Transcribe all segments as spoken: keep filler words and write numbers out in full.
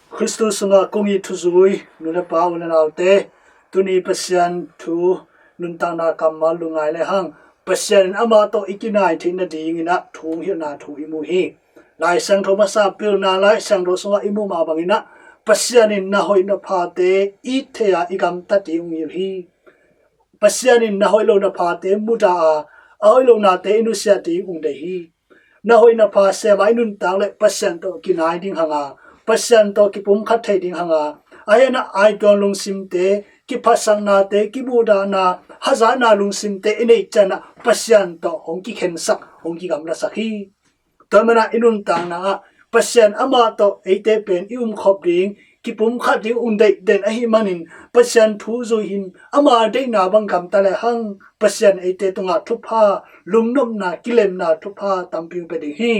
Khristu sungah kong it thuzui nu le pa, u le naute, tuni Pasian thu nuntakna kammal lungngai le hang, Pasian in amah tawh i kinai theih nadingin ah thu hong hilhna thu i mu hi. Lai Siangtho masa pilna Lai Siangtho sungah i muh mah bangin ah, Pasian in na hoih na phate it thei a, i gamtat ding hong hilh hi. Pasian in na hoih lo na phate mudah a, a hoih lo nate i nusiat ding hong deih hi. Na hoih na pha sem a i nuntak leh Pasian tawh kinai ding hang a, Pasian tawh kipumkhat thei ding hang a, a hen ah aituang lungsimte, kiphatsaknate, kimuhdahna, hazatna lungsimte i neih ciang ah Pasian tawh hong kikhensak, hong kigamlasak hi. Tua manin ah i nuntakna ah Pasian amah tawh eite pen i umkhop ding, kipumkhat ding hong deih den ahih manin, Pasian thu zui in, ama deihna bang gamta le hang, Pasian eite tungah thupha, lungnopna, kilemna thupha tampi hong pia ding hi.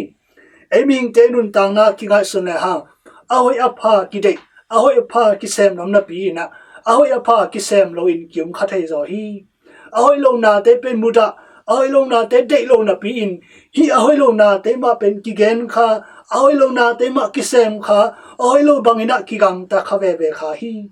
Ei mihingte nuntakna kingaihsun le hang, a hoih a pha kideih, a hoih a pha kisem nuam napi in ah, a hoih a pha kisem loin ki-um kha thei zaw hi. A hoih lo nate pen mudah, a hoih lo nate deih lo napi in, hih a hoih lo nate mah pen kigen kha, a hoih lo nate mah kisem kha, a hoih lo bangin ah kigamta kha veve kha hi.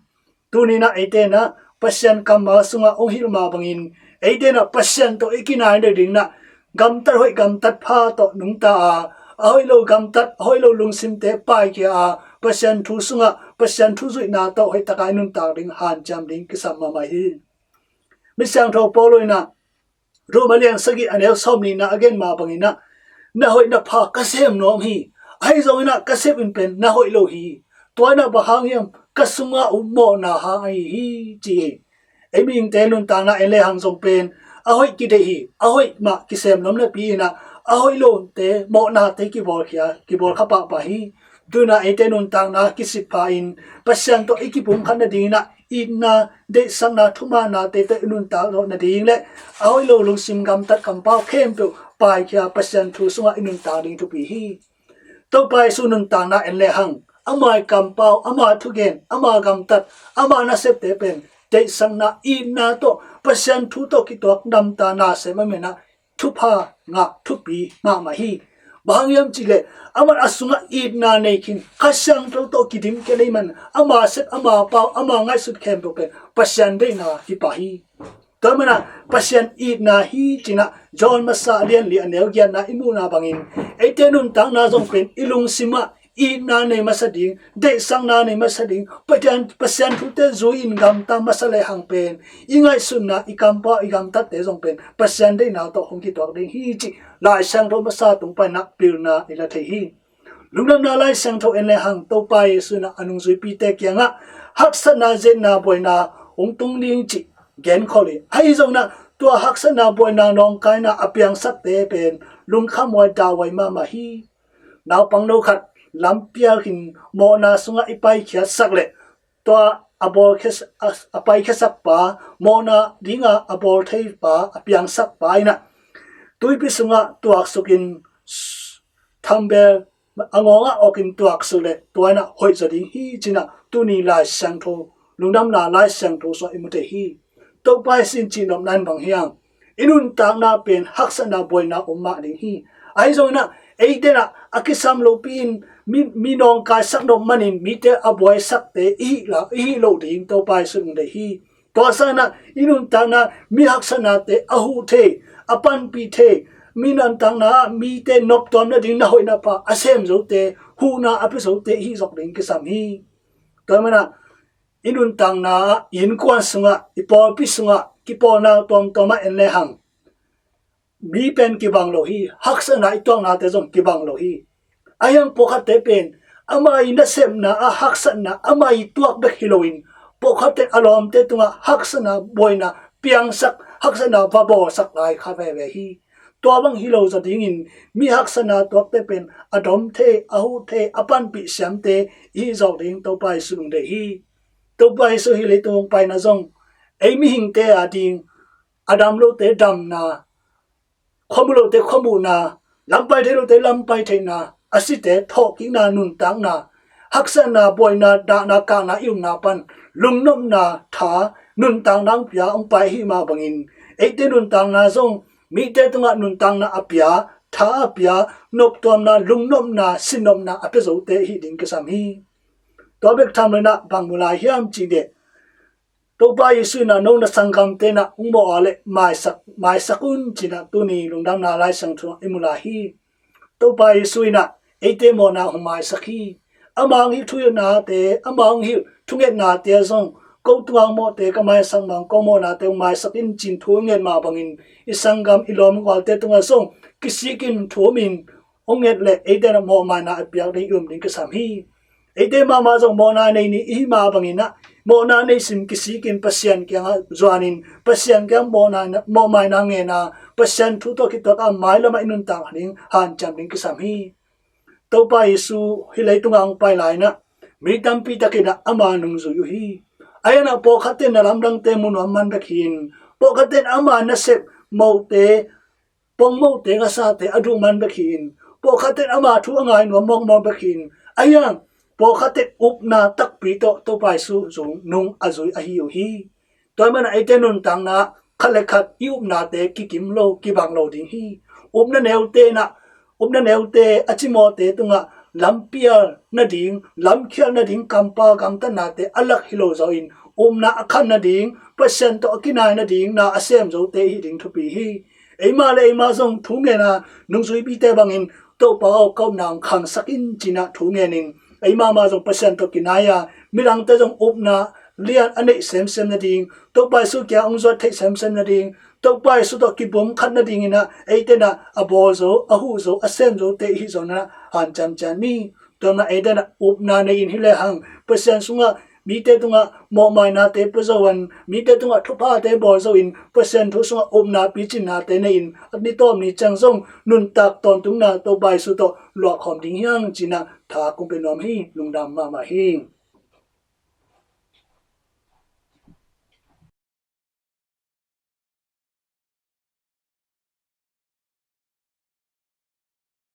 Tuni in ah eite in ah Pasian kammal sungah hong hilh mah bangin, eite in ah Pasian tawh i kinai nadingin ah gamtat hoih gamtat pha tawh nungta a, a hoih lo gamtat, a hoih lo lungsimte paikhia a, Pasian thu sungah, Pasian thu zuihna tawh hoih takin i nuntak ding hanciam ding kisam mahmah hi. Misiangtho Paul in ah Rom a lian sagih a neu sawmnihna a gen mah bangin ah, na hoih na pha ka sem nuam hi. Ahi zongin ah ka sep in pen na hoih lo hi. Tua in ah bang hang hiam, ka sungah um mawhna hang ahi hi, ci hi. Ei mihingte nuntakna en le hang zong pen a hoih kideih hi, a hoih mah kisem nuam napi in ah, a hoih lote mawhnate kibawlkhia, kibawlkha pahpah hi. Tu in ah eite nuntakna kisitpha in Pasian tawh i kipumkhat nadingin ah itna, deihsakna, thumanate tawh i nuntak zawh nading le a hoih lo lungsim gamtat kampau khempeuh paikhia Pasian thu sungah i nuntak ding thupi hi. Topa Jesu nuntakna en le hang, ama kampau, ama thugen, ama gamtat, ama nasepte pen deihsakna, itna tawh, Pasian thu tawh kituak namta nasem a, amen ah thupha ngah, thupi mahmah hi. Bang hang hiam cih leh, aman a sungah itna nei khin, Kha Siangtho tawh kidim khia ahih man, ama sep, ama pau, ama ngaihsut khempeuh pen Pasian deihna hi pah hi. Tua manin ah Pasian itna hi ci-in ah John masa a lian li a neu giatna i muhna bangin, eite nuntakna zong pen i lungsim ah itna nei masa ding, deihsakna nei masa ding, Pasian, Pasian thute zui-in gamta masa le hang pen i ngaihsutna, i kampau, i gamtatte zong pen Pasian deihna tawh hong kituak ding hi cih Lai Siangtho masa tung panin ah pilna i la thei hi. Lungdamna Lai Siangtho en le hang, Topa Jesu in ah a nungzuipite kiangah haksatna, ze-etna, buaina hong tung ding cih genkhol hi. Ahi zongin ah tua haksatna, buaina, nawngkaina a piangsakte pen lungkhamhuai, dahhuai mahmah hi. Naupangno khat lampial khin mawhna sungah i paikhiatsak leh, tua a bawlkhia, a, a paikhiasak pa, mawhna dinga a bawl thei pa, a piangsak pa in ah tuipi sungah tuaksukin, thambel a ngawngah awkin tuaksuk leh tua in ah hoih zaw ding hi ci-in ah tuni Lai Siangtho, Lungdamna Lai Siangtho sungah i mu thei hi. Topa Jesu in cihnopna in bang hiam, i nuntakna pen haksatna, buaina om mah ding hi. Ahi zongin ah eite in ah a kisam lopi-in mi, mi nawngkaisak nop manin mite a buaisakte i hih la, i hih loh ding Topa Jesu in hong deih hi. Tua sangin ah i nuntakna mi haksatnate a huh thei, a panpih thei, mi nuntakna ah mite noptuam nading na hoih na pha a sem zote, huhna a pia zote i hih zawk ding kisam hi. Tua manin ah i nuntakna ah, i innkuan sungah, i pawlpi sungah, kipawlna tuamtuam ah en le hang, mi pen kibang lo hi, haksatna i tuaknate zong kibang lo hi. Ahi hang pawlkhatte pen ama i nasepna ah haksatna ama i tuak bek hi loin, pawlkhatte a lawmte tungah haksatna, buaina piangsak, haksatna va bawlsak lai kha veve hi. Tua bang hi lo zaw dingin mi haksatna tuakte pen a dom thei, a huh thei, a panpih siamte i hih zawk ding Topa Jesu in hong deih hi. Topa Jesu hih leitung hong paina zong ei mihingte ading a dam lote damna, khuamu lote khuamuhna, lampai thei lote lampai theihna, a site thawhkikna, nuntakna, haksatna, buaina, dahna, kahna i upna pan lungnopna, tha, nuntakna hong pia hong pai ahih mah bangin, eite nuntakna zong mite tungah nuntakna a pia, tha a pia, noptuamna, lungnopna, sinnopna a pia zote i hih ding kisam hi. Tua bek tham lo in ah bang mu lai hiam cih leh, Topa Jesu in ah no na sanggamte in ah hong mawh a leh maisak, maisak un ci-in ah tuni lungdamna Lai Siangtho i mu lai hi. Topa Jesu in ah eite mawhna hong maisak hi. Ama hong hilh thuhilhnate, ama hong hilh thungetnate ah zong, ko tungah hong mawhte ka maisak mah bang, ko mawhnate hong maisak in ci-in thu hong nget mah bangin, i sanggam, i lawmgualte tungah zong kisikin thu-umin hong nget leh eite in ah mawhmaina a piak ding i um ding kisam hi. Eite mahmah zong mawhna nei ni i hih mah bangin ah, mawhna nei sim kisikin Pasian kiangah zuanin, Pasian kiang mawhna, mawhmaina ngen a, Pasian thu tawh kituak a mailamah i nuntak ding hanciam ding kisam hi. Topa Jesu hih leitungah hong pai lai in ah mi tampi tak in ah ama nungzui uh hi. Ahi zongin ah pawlkhatte in ah lamdangte mu nuam man bek hi-in, pawlkhatte in ah ama nasep mote, pongmote, ngasate a duh man bek hi-in, pawlkhatte in ah ama thu a ngai nuam mawkmawk bek hi-in, ahi zongin pawlkhatte in upna takpi tawh Topa Jesu zong nung a zui ahi uh hi. Tua ahih manin ah eite nuntakna khat le khat i upnate kikim lo, kibang lo ding hi. Upna neute in ah, upna neute a cimawhte tungah lampial nading, lamkhial nading kampau gamtatnate a lak hi lo zawin, upna a khan nading, Pasian tawh a kinai nading na a sem zote i hih ding thupi hi. Eimah le eimah zong thu ngen a, nungzuipite bangin, Topa aw, ka upna hong khangsak in ci-in ah thu ngenin, eimah mah zong Pasian tawh kinai a, midangte zong upna lian a neih semsem nading, Topa Jesu kiang hong zuat theih semsem nading, Topa Jesu tawh kibum khat nadingin ah eite in ah a bawl zo, a huh zo, a sem zote i hih zawh nadingin ah hanciam ciat ni. Tua ahih manin ah eite in ah upna nei-in hi lehang, Pasian sungah, mite tungah mawhmainate pia zo-in, mite tungah thuphate bawl zo-in, Pasian thu sungah upna picinnate nei-in, a ni tawp ni ciang zong nuntak tawntungna Topa Jesu tawh luahkhawm ding hi hang ci-in ah tha kong pia nuam hi. Lungdam mahmah hi.